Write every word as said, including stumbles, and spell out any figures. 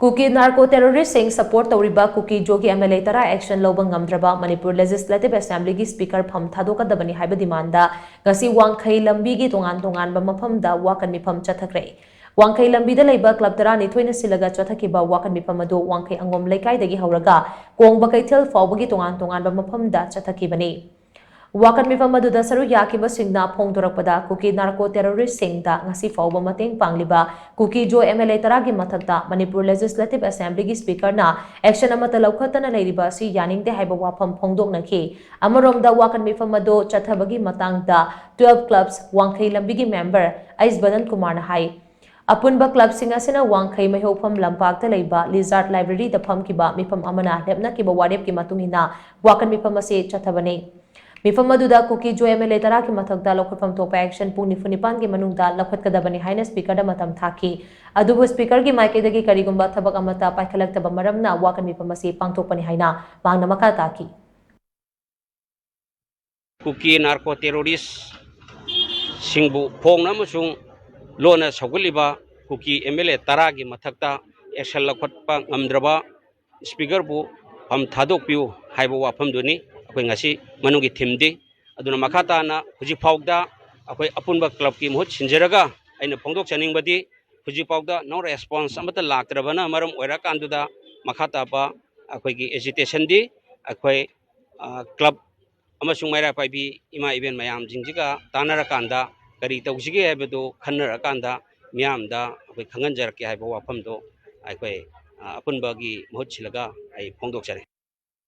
ꯀꯨꯀꯤ narco ꯇꯦꯔꯣꯔꯤꯁꯁꯤꯡ support ꯇꯧꯔꯤꯕ ꯀꯨꯀꯤ ꯖꯣꯒꯤ M L A ꯇꯔꯥ action ꯂꯧꯕ ꯉꯝꯗ꯭ꯔꯕ ꯃꯅꯤꯄꯨꯔ ꯂꯦꯖꯤꯁꯂꯦꯇꯤꯚ ꯑꯦꯁꯦꯝꯕ꯭ꯂꯤꯒꯤ ꯁ꯭ꯄꯤꯀꯔ ꯐꯝ ꯊꯥꯗꯣꯛꯀꯗꯕꯅꯤ ꯍꯥꯏꯕ ꯗꯤꯃꯥꯟꯗ ꯉꯁꯤ ꯋꯥꯡꯈꯩ ꯂꯝꯕꯤꯒꯤ ꯇꯣꯉꯥꯟ ꯇꯣꯉꯥꯟꯕ ꯃꯐꯝꯗ ꯋꯥꯀꯠ ꯃꯤꯐꯝ ꯆꯠꯊꯈ꯭ꯔꯦ꯫ ꯋꯥꯡꯈꯩ ꯂꯝꯕꯤꯗ ꯂꯩꯕ ꯀ꯭ꯂꯕ ꯇꯔꯥꯅꯤꯊꯣꯏꯅ ꯁꯤꯜꯂꯒ ꯆꯠꯊꯈꯤꯕ ꯋꯥꯀꯠ ꯃꯤꯐꯝ ꯑꯗꯨ ꯋꯥꯡꯈꯩ ꯑꯉꯣꯝ ꯂꯩꯀꯥꯏꯗꯒꯤ ꯍꯧꯔꯒ ꯀꯣꯡꯕ ꯀꯩꯊꯦꯜ ꯐꯥꯎꯕꯒꯤ ꯇꯣꯉꯥꯟ ꯇꯣꯉꯥꯟꯕ ꯃꯐꯝꯗ ꯆꯠꯊꯈꯤꯕꯅꯤ꯫ ꯋꯥꯀꯠ ꯃꯤꯐꯝ ꯑꯗꯨꯗ ꯁꯔꯨꯛ ꯌꯥꯈꯤꯕꯁꯤꯡꯅ ꯐꯣꯡꯗꯣꯔꯛꯄꯗ ꯀꯨꯀꯤ ꯅꯥꯔꯀꯣ ꯇꯦꯔꯣꯔꯤꯁꯁꯤꯡꯗ ꯉꯁꯤ ꯐꯥꯎꯕ ꯃꯇꯦꯡ ꯄꯥꯡꯂꯤꯕ ꯀꯨꯀꯤ ꯖꯣ ꯑꯦꯝ ꯑꯦꯜ ꯑꯦ ꯇꯔꯥꯒꯤ ꯃꯊꯛꯇ ꯃꯅꯤꯄꯨꯔ ꯂꯦꯖꯤꯁꯂꯦꯇꯤꯚ ꯑꯦꯁꯦꯝꯕ꯭ꯂꯤꯒꯤ ꯁ꯭ꯄꯤꯀꯔꯅ ꯑꯦꯛꯁꯟ ꯑꯃꯠꯇ ꯂꯧꯈꯠꯇꯅ ꯂꯩꯔꯤꯕ ꯑꯁꯤ ꯌꯥꯅꯤꯡꯗꯦ ꯍꯥꯏꯕ ꯋꯥꯐꯝ ꯐꯣꯡꯗꯣꯛꯅꯈꯤ꯫ ꯑꯃꯔꯣꯝꯗ ꯋꯥꯀꯠ ꯃꯤꯐꯝ ꯑꯗꯨ ꯆꯠꯊꯕꯒꯤ ꯃꯇꯥꯡꯗ ꯇꯨꯋꯦꯜꯐ ꯀ꯭ꯂꯕꯁ ꯋꯥꯡꯈꯩ ꯂꯝꯕꯤꯒꯤ ꯃꯦꯝꯕꯔ ꯑꯩꯁ ꯕꯗꯟ ꯀꯨꯃꯥꯔꯅ ꯍꯥꯏ꯫ ꯑꯄꯨꯟꯕ ꯀ꯭ꯂꯕꯁꯤꯡ ꯑꯁꯤꯅ ꯋꯥꯡꯈꯩ ꯃꯩꯍꯧꯐꯝ ꯂꯝꯄꯥꯛꯇ ꯂꯩꯕ ꯂꯤꯖꯥꯔꯠ ꯂꯥꯏꯕ꯭ꯔꯦꯔꯤꯗ ꯐꯝꯈꯤꯕ ꯃꯤꯐꯝ ꯑꯃꯅ ꯂꯦꯞꯅꯈꯤꯕ ꯋꯥꯔꯦꯞꯀꯤ ꯃꯇꯨꯡ ꯏꯟꯅ ꯋꯥꯀꯠ ꯃꯤꯐꯝ ꯑꯁꯤ ꯆꯠꯊꯕꯅꯤ꯫ ꯃꯤꯐꯝ ꯑꯗꯨꯗ ꯀꯨꯀꯤ ꯖꯣ ꯑꯦꯝ ꯑꯦꯜ ꯑꯦ ꯇꯔꯥꯒꯤ ꯃꯊꯛꯇ ꯂꯧꯈꯠꯐꯝ ꯊꯣꯛꯄ ꯑꯦꯛꯁꯟ ꯄꯨꯡ ꯅꯤꯐꯨ ꯅꯤꯄꯥꯟꯒꯤ ꯃꯅꯨꯡꯗ ꯂꯧꯈꯠꯀꯗꯕꯅꯤ ꯍꯥꯏꯅ ꯁ꯭ꯄꯤꯀꯔꯗ ꯃꯇꯝ ꯊꯥꯈꯤ꯫ ꯑꯗꯨꯕꯨ ꯁ꯭ꯄꯤꯀꯔꯒꯤ ꯃꯥꯏꯀꯩꯗꯒꯤ ꯀꯔꯤꯒꯨꯝꯕ ꯊꯕꯛ ꯑꯃꯠꯇ ꯄꯥꯏꯈꯠꯂꯛꯇꯕ ꯃꯔꯝꯅ ꯋꯥꯀꯠ ꯃꯤꯐꯝ ꯑꯁꯤ ꯄꯥꯡꯊꯣꯛꯄꯅꯤ ꯍꯥꯏꯅ ꯃꯍꯥꯛꯅ ꯃꯈꯥ ꯇꯥꯈꯤ꯫ ꯀꯨꯀꯤ ꯅꯥꯔꯀꯣ ꯇꯦꯔꯣꯔꯤꯁꯁꯤꯡꯕꯨ ꯐꯣꯡꯅ ꯑꯃꯁꯨꯡ ꯂꯣꯟꯅ ꯁꯧꯒꯠꯂꯤꯕ ꯀꯨꯀꯤ ꯑꯦꯝ ꯑꯦꯜ ꯑꯦ ꯇꯔꯥꯒꯤ ꯃꯊꯛꯇ ꯑꯦꯛꯁꯟ ꯂꯧꯈꯠꯄ ꯉꯝꯗ꯭ꯔꯕ ꯁ꯭ꯄꯤꯀꯔꯕꯨ ꯐꯝ ꯊꯥꯗꯣꯛꯄꯤꯌꯨ ꯍꯥꯏꯕ ꯋꯥꯐꯝꯗꯨꯅꯤ ꯑꯩꯈꯣꯏ ꯉꯁꯤ ꯃꯅꯨꯡꯒꯤ ꯊꯤꯝꯗꯤ꯫ ꯑꯗꯨꯅ ꯃꯈꯥ ꯇꯥꯅ ꯍꯧꯖꯤꯛ ꯐꯥꯎꯗ ꯑꯩꯈꯣꯏ ꯑꯄꯨꯟꯕ ꯀ꯭ꯂꯕꯀꯤ ꯃꯍꯨꯠ ꯁꯤꯟꯖꯔꯒ ꯑꯩꯅ ꯐꯣꯡꯗꯣꯛꯆꯅꯤꯡꯕꯗꯤ ꯍꯧꯖꯤꯛ ꯐꯥꯎꯗ no response ꯑꯃꯠꯇ ꯂꯥꯛꯇ꯭ꯔꯕꯅ ꯃꯔꯝ ꯑꯣꯏꯔꯀꯥꯟꯗꯨꯗ ꯃꯈꯥ ꯇꯥꯕ ꯑꯩꯈꯣꯏꯒꯤ ꯑꯦꯖꯤꯇꯦꯁꯟꯗꯤ ꯑꯩꯈꯣꯏ, ꯑ, ꯀ꯭ꯂꯕ ꯑꯃꯁꯨꯡ ꯃꯩꯔꯥ ꯄꯥꯏꯕꯤ ꯏꯃꯥ ꯏꯕꯦꯟ ꯃꯌꯥꯝꯁꯤꯡꯁꯤꯒ ꯇꯥꯟꯅꯔꯀꯥꯟꯗ ꯀꯔꯤ ꯇꯧꯁꯤꯒꯦ ꯍꯥꯏꯕꯗꯨ ꯈꯟꯅꯔꯀꯥꯟꯗ ꯃꯤꯌꯥꯝꯗ ꯑꯩꯈꯣꯏ ꯈꯪꯍꯟꯖꯔꯛꯀꯦ ꯍꯥꯏꯕ ꯋꯥꯐꯝꯗꯣ ꯑꯩꯈꯣꯏ, ꯑ, ꯑꯄꯨꯟꯕꯒꯤ ꯃꯍꯨꯠ ꯁꯤꯜꯂꯒ ꯑꯩ ꯐꯣꯡꯗꯣꯛꯆꯔꯤ꯫